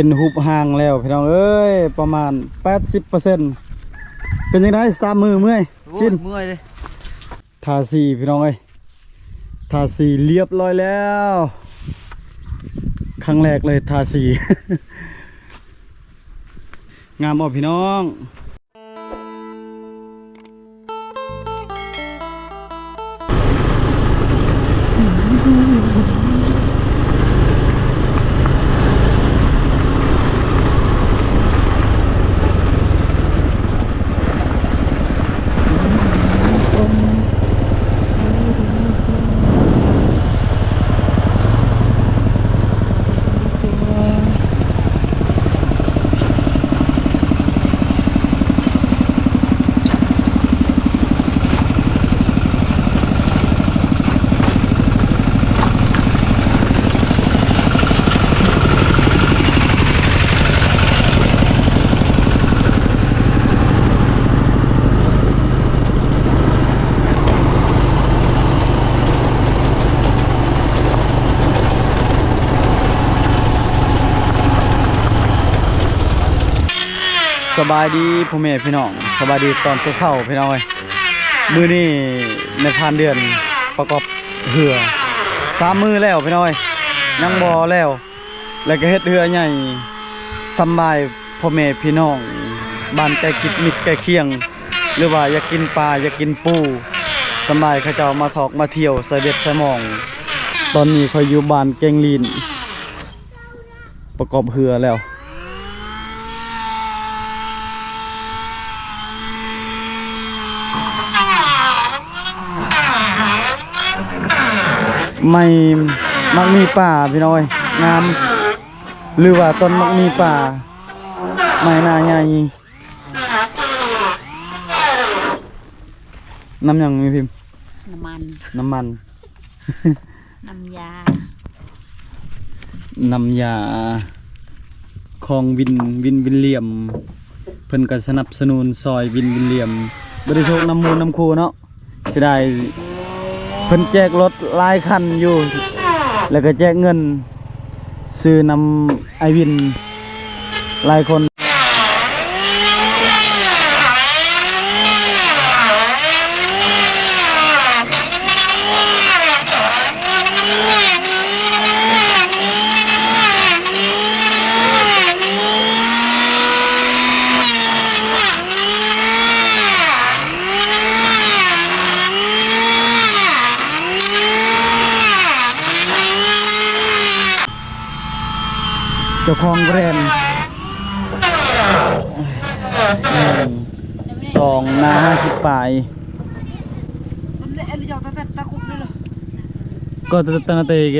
ເປັນຮູບຮ່າງແລ້ວພີ່ນ້ອງເອີຍ ປະມານແປດສິບເປີເຊັນ. ເປັນຈັ່ງໃດ ສາມມື້ເມື່ອຍ ໂອ້ຍ ຊິນ ເມື່ອຍເດ້. ທາສີພີ່ນ້ອງເອີຍ ທາສີລຽບຮ້ອຍແລ້ວ ຄັ້ງແລກເລີຍທາສີ ງາມບໍ່ພີ່ນ້ອງ? ສະບາຍດີພໍ່ແມ່ພີ່ນ້ອງ ສະບາຍດີຕອນເຊົ້າໆ ພີ່ນ້ອງເອີຍ. ມື້ນີ້ນາຍພານເດືອນປະກອບເຮືອສາມມື້ແລ້ວພີ່ນ້ອງເອີຍ ຍັງບໍ່ແລ້ວ ແລ້ວກໍເຮັດເຮືອໃຫຍ່ ສຳບາຍພໍ່ແມ່ພີ່ນ້ອງບ້ານໃກ້ຄຽງມິດໃກ້ຄຽງ ຫຼືວ່າຢາກກິນປາ ຢາກກິນປູ ສຳບາຍເຂົາເຈົ້າມາຖອກມາທ່ຽວ ໃສ່ເບັດໃສ່ໝອງ. ຕອນນີ້ຂ້ອຍຢູ່ບ້ານແກ້ງລີ້ນ ປະກອບເຮືອແລ້ວ ໄມ້ໝາກມີປ່າພີ່ນ້ອງເອີຍ ງາມ ຫຼືວ່າຕົ້ນໝາກມີປ່າ ໄມ້ໜ້າໃຫຍ່. ນ້ຳຫຍັງແມ່ພິມ? ນ້ຳມັນ ນ້ຳມັນ ນ້ຳຢາ ນ້ຳຢາ ຂອງວິນ ວິນ ວິນລຽມ ເພິ່ນກໍສະໜັບສະໜູນຊ່ອຍວິນ ວິນລຽມ ບໍ່ໄດ້ໂຊກນຳໝູ່ນຳຄູ່ເນາະ ເສຍດາຍ ເພິ່ນແຈກລົດຫຼາຍຄັນຢູ່ ແລ້ວກໍແຈກເງິນ ຊື້ນຳອ້າຍວິນຫຼາຍຄົນ. ເຈົ້າຂອງແບຣນ ໜຶ່ງ ສອງ ໜ້າຫ້າສິບປາຍ ກໍຕະ ຕະນະເຕເກ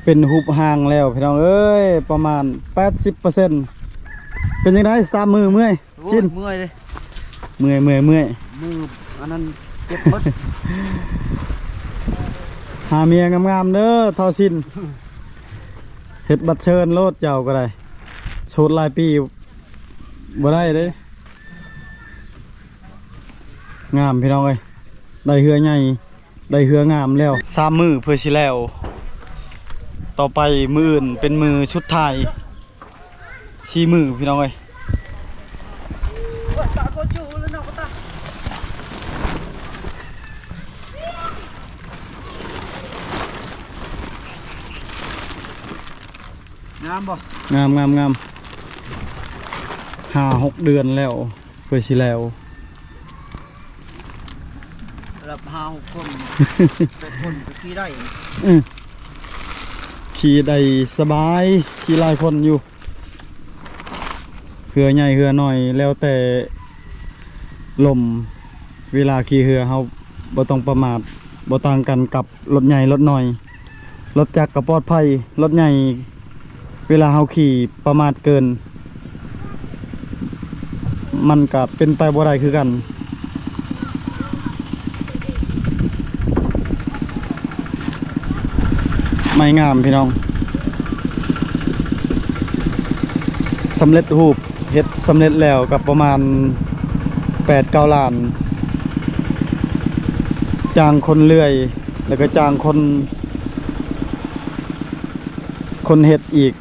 ເປັນຮູບຮ່າງແລ້ວພີ່ນ້ອງເອີຍ ປະມານແປດສິບເປີເຊັນ. ເປັນຈັ່ງໃດ ສາມມື້ເມື່ອຍ? ໂອ້ຍ ຊິນ ເມື່ອຍເດ້ ເມື່ອຍ ເມື່ອຍ ເມື່ອຍ ມືອັນນັ້ນເຈັບເບິດ. ຫາເມຍງາມໆເດີທ້າວຊິນ ເຮັດບັດເຊີນໂລດເຈົ້າກໍໄດ້ ໂສດຫຼາຍປີບໍ່ໄດ້ເດ້. ງາມພີ່ນ້ອງເອີຍ ໄດ້ເຮືອໃຫຍ່ ໄດ້ເຮືອງາມແລ້ວ. ສາມມື້ເພື່ອຊິແລ້ວ ຕໍ່ໄປມື້ອື່ນເປັນມື້ສຸດທ້າຍ ສີ່ມື້ພີ່ນ້ອງເອີຍ. ງາມບໍ່? ງາມ ງາມ ງາມ. ຫ້າຫົກເດືອນແລ້ວ ເພື່ອຊິແລ້ວ. ແບບຫ້າຫົກຄົນ ແປດຄົນກໍຂີ່ໄດ້ ເອີ ຂີ່ໄດ້ສະບາຍ ຂີ່ຫຼາຍຄົນຢູ່ ເຮືອໃຫຍ່ເຮືອນ້ອຍ ແລ້ວແຕ່ລົມ ເວລາຂີ່ເຮືອເຮົາບໍ່ຕ້ອງປະໝາດ ບໍ່ຕ່າງກັນກັບລົດໃຫຍ່ລົດນ້ອຍ ລົດຈັກກໍປອດໄພ ລົດໃຫຍ່ ເວລາເຮົາຂີ່ປະໝາດເກີນ ມັນກະເປັນໄປບໍ່ໄດ້ຄືກັນ. ໄມ້ງາມພີ່ນ້ອງ ສຳເລັດຮູບ ເຮັດສຳເລັດແລ້ວກໍປະມານແປດເກົ້າລ້ານ ຈ້າງຄົນເລື່ອຍ ແລ້ວກໍຈ້າງຄົນ ຄົນເຮັດອີກ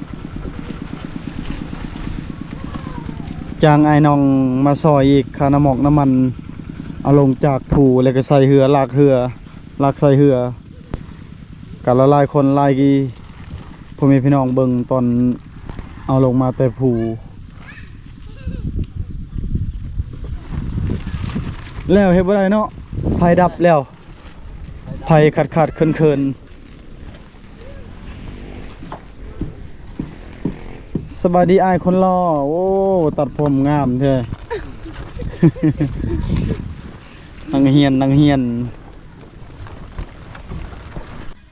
ຈ້າງອ້າຍນ້ອງມາຊ່ອຍອີກ ຄ່ານ້ຳໝອກນ້ຳມັນ ເອົາລົງຈາກພູ ແລ້ວກໍໃສ່ເຮືອ ລາກເຮືອ ລາກໃສ່ເຮືອ ກະຫຼາຍໆຄົນ ຫຼາຍ ພໍ່ແມ່ພີ່ນ້ອງເບິ່ງຕອນເອົາລົງມາແຕ່ພູ ແລ້ວເຮັດບໍ່ໄດ້ເນາະ ໄຟດັບແລ້ວ ໄຟຂາດໆເຂີນໆ. ສະບາຍດີອ້າຍຄົນຫຼໍ່ ໂອ້ ຕັດຜົມງາມແທ້ ນັກຮຽນ ນັກຮຽນ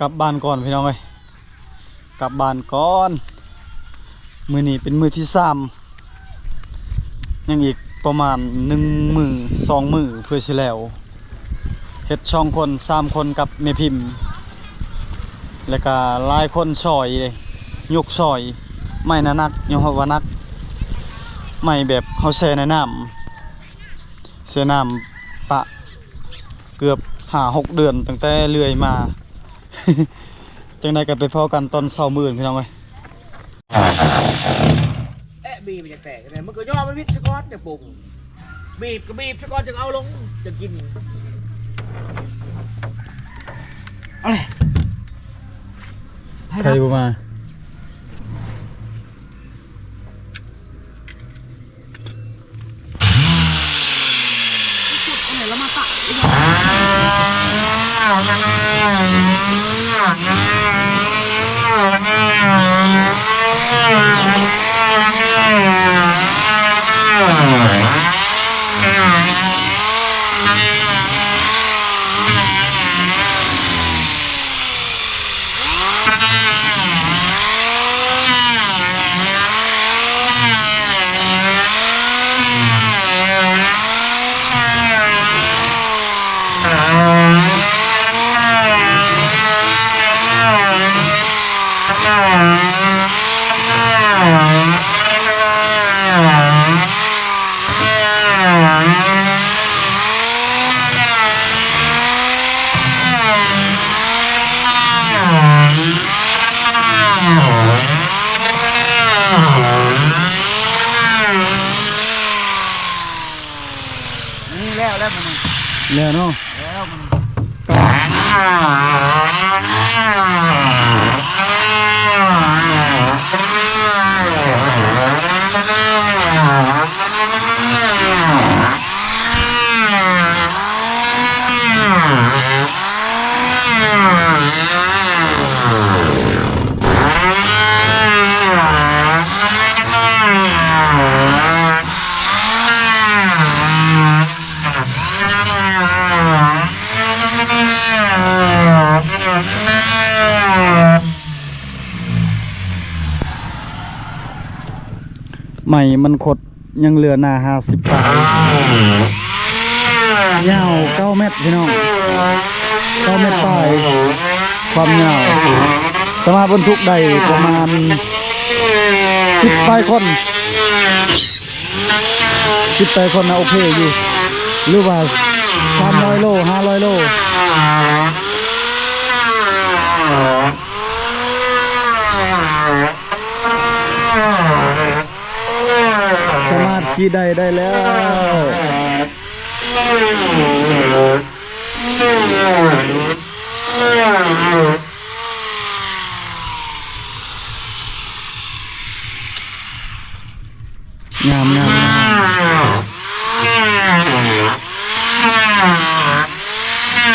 ກັບບ້ານກ່ອນພີ່ນ້ອງເອີຍ ກັບບ້ານກ່ອນ ມື້ນີ້ເປັນມື້ທີສາມ ຍັງອີກປະມານໜຶ່ງມື້ສອງມື້ເພື່ອຊິແລ້ວ ເຮັດສອງຄົນສາມຄົນກັບແມ່ພິມ ແລ້ວກະຫຼາຍຄົນຊ່ອຍເດ້ ຍົກຊ່ອຍ ໄມ້ໜັກໆ ຍອມຮັບວ່າໜັກ ໄມ້ແບບເຮົາແຊ່ໃນນ້ຳ ແຊ່ນ້ຳປະເກືອບຫ້າຫົກເດືອນ ຕັ້ງແຕ່ເລື່ອຍມາ ຈັ່ງໃດກໍໄປພໍ້ກັນຕອນເຊົ້າມື້ອື່ນ ພີ່ນ້ອງເອີຍ. ແອະ ບີບມັນຈະແຕກແດ່ ມຶງກໍຍໍມັນວິດຊະກ່ອນ ຈັ່ງປຸງ ບີບກໍບີບຊະກ່ອນ ຈັ່ງເອົາລົງ ຈັ່ງກິນ ເອົາເລີຍ ໃຜ ໃຜບໍ່ມາ? ນີ້ແລ້ວ ແລ້ວມັນ ແລ້ວເນາະ ແລ້ວມັນ ໄມ້ມັນຄົດ ຍັງເຫຼືອໜ້າຫ້າສິບປາຍ ຍາວເກົ້າແມັດພີ່ນ້ອງ ເກົ້າແມັດປາຍ ຄວາມຍາວ ສາມາດບັນທຸກໄດ້ປະມານສິບປາຍຄົນ ສິບປາຍຄົນນະ ໂອເຄຢູ່ ຫຼືວ່າສາມຮ້ອຍໂລ ຫ້າຮ້ອຍໂລ. ສາມາດຂີ່ໄດ້ ໄດ້ແລ້ວ ງາມ ງາມ ງາມ.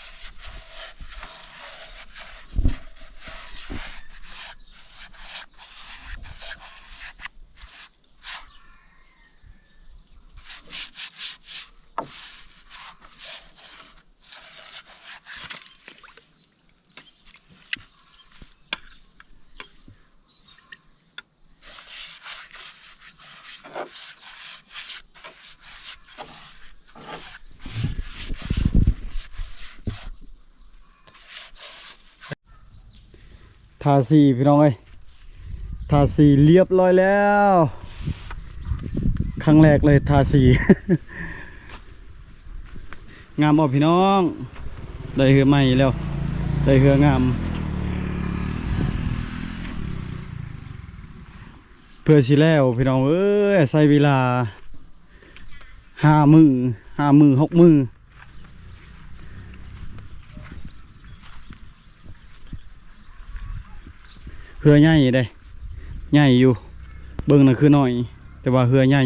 ທາສີພີ່ນ້ອງເອີຍ ທາສີລຽບຮ້ອຍແລ້ວ ຄັ້ງແລກເລີຍທາສີ ງາມບໍ່ພີ່ນ້ອງ ໄດ້ເຮືອໃໝ່ແລ້ວ ໄດ້ເຮືອງາມ ເພື່ອຊິແລ້ວພີ່ນ້ອງເອີຍ ໃຊ້ເວລາຫ້າມື້ ຫ້າມື້ ຫົກມື້. ເຮືອໃຫຍ່ເດ້ ໃຫຍ່ຢູ່ ເບິ່ງນະຄືນ້ອຍ ແຕ່ວ່າເຮືອໃຫຍ່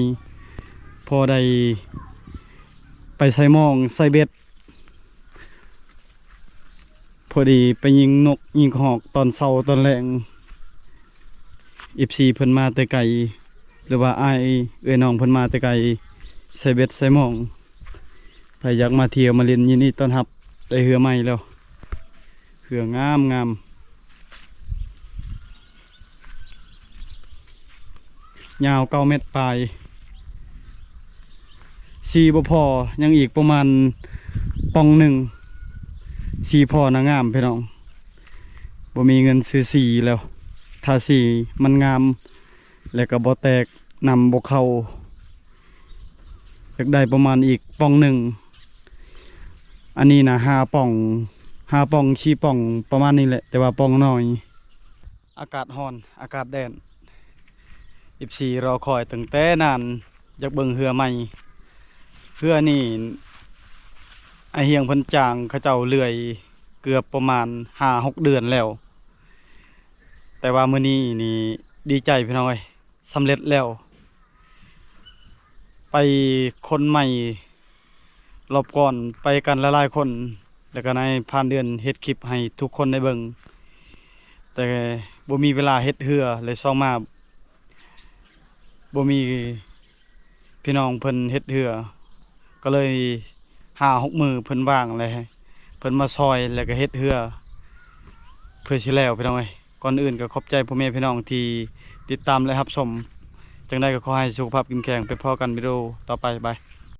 ພໍໄດ້ໄປໃສ່ມອງໃສ່ເບັດ ພໍດີໄປຍິງນົກຍິງຮອກຕອນເຊົ້າຕອນແລງ ເອັຟຊີເພິ່ນມາແຕ່ໄກ ຫຼືວ່າອ້າຍເອື້ອຍນ້ອງເພິ່ນມາແຕ່ໄກ ໃສ່ເບັດໃສ່ມອງ ໃຜຢາກມາທ່ຽວມາຫຼິ້ນ ຍິນດີຕ້ອນຮັບ ໄດ້ເຮືອໃໝ່ແລ້ວ ເຮືອງາມໆ ຍາວເກົ້າແມັດປາຍ ສີບໍ່ພໍ ຍັງອີກປະມານປ່ອງໜຶ່ງ ສີພໍນະງາມພີ່ນ້ອງ ບໍ່ມີເງິນຊື້ສີແລ້ວ ທາສີມັນງາມ ແລ້ວກໍບໍ່ແຕກ ນ້ຳບໍ່ເຂົ້າ ຢາກໄດ້ປະມານອີກປ່ອງໜຶ່ງ ອັນນີ້ນະຫ້າປ່ອງ ຫ້າປ່ອງ ສີ່ປ່ອງ ປະມານນີ້ແຫຼະ ແຕ່ວ່າປ່ອງນ້ອຍ ອາກາດຮ້ອນ ອາກາດແດດ ເອັຟຊີລໍຄອຍຕັ້ງແຕ່ນານ ຢາກເບິ່ງເຮືອໃໝ່ ເຮືອນີ້ອ້າຍຮຽງເພິ່ນຈ້າງເຂົາເຈົ້າເລື່ອຍເກືອບປະມານຫ້າຫົກເດືອນແລ້ວ ແຕ່ວ່າມື້ນີ້ນີ້ດີໃຈພີ່ນ້ອງເອີຍ ສຳເລັດແລ້ວ ໄປຄົນໃໝ່ ລອບກ່ອນໄປກັນຫຼາຍໆຄົນ ແລ້ວກໍໃນຜ່ານເດືອນເຮັດຄລິບໃຫ້ທຸກຄົນໄດ້ເບິ່ງ ແຕ່ບໍ່ມີເວລາເຮັດເຮືອ ແລະ ຊ່ອງມາບໍ່ມີພີ່ນ້ອງເພິ່ນເຮັດເຮືອ ກໍເລີຍຫ້າຫົກມື້ເພິ່ນວ່າງ ແລະ ເພິ່ນມາຊ່ອຍ ແລ້ວກໍເຮັດເຮືອ ເພື່ອຊິແລ້ວພີ່ນ້ອງເອີຍ ກ່ອນອື່ນກໍຂອບໃຈພໍ່ແມ່ພີ່ນ້ອງທີ່ຕິດຕາມ ແລະ ຮັບຊົມ ຈັ່ງໃດກໍຂໍໃຫ້ສຸຂະພາບເຂັ້ມແຂງ ໄປພໍ້ກັນວິດີໂອຕໍ່ໄປ ບາຍ.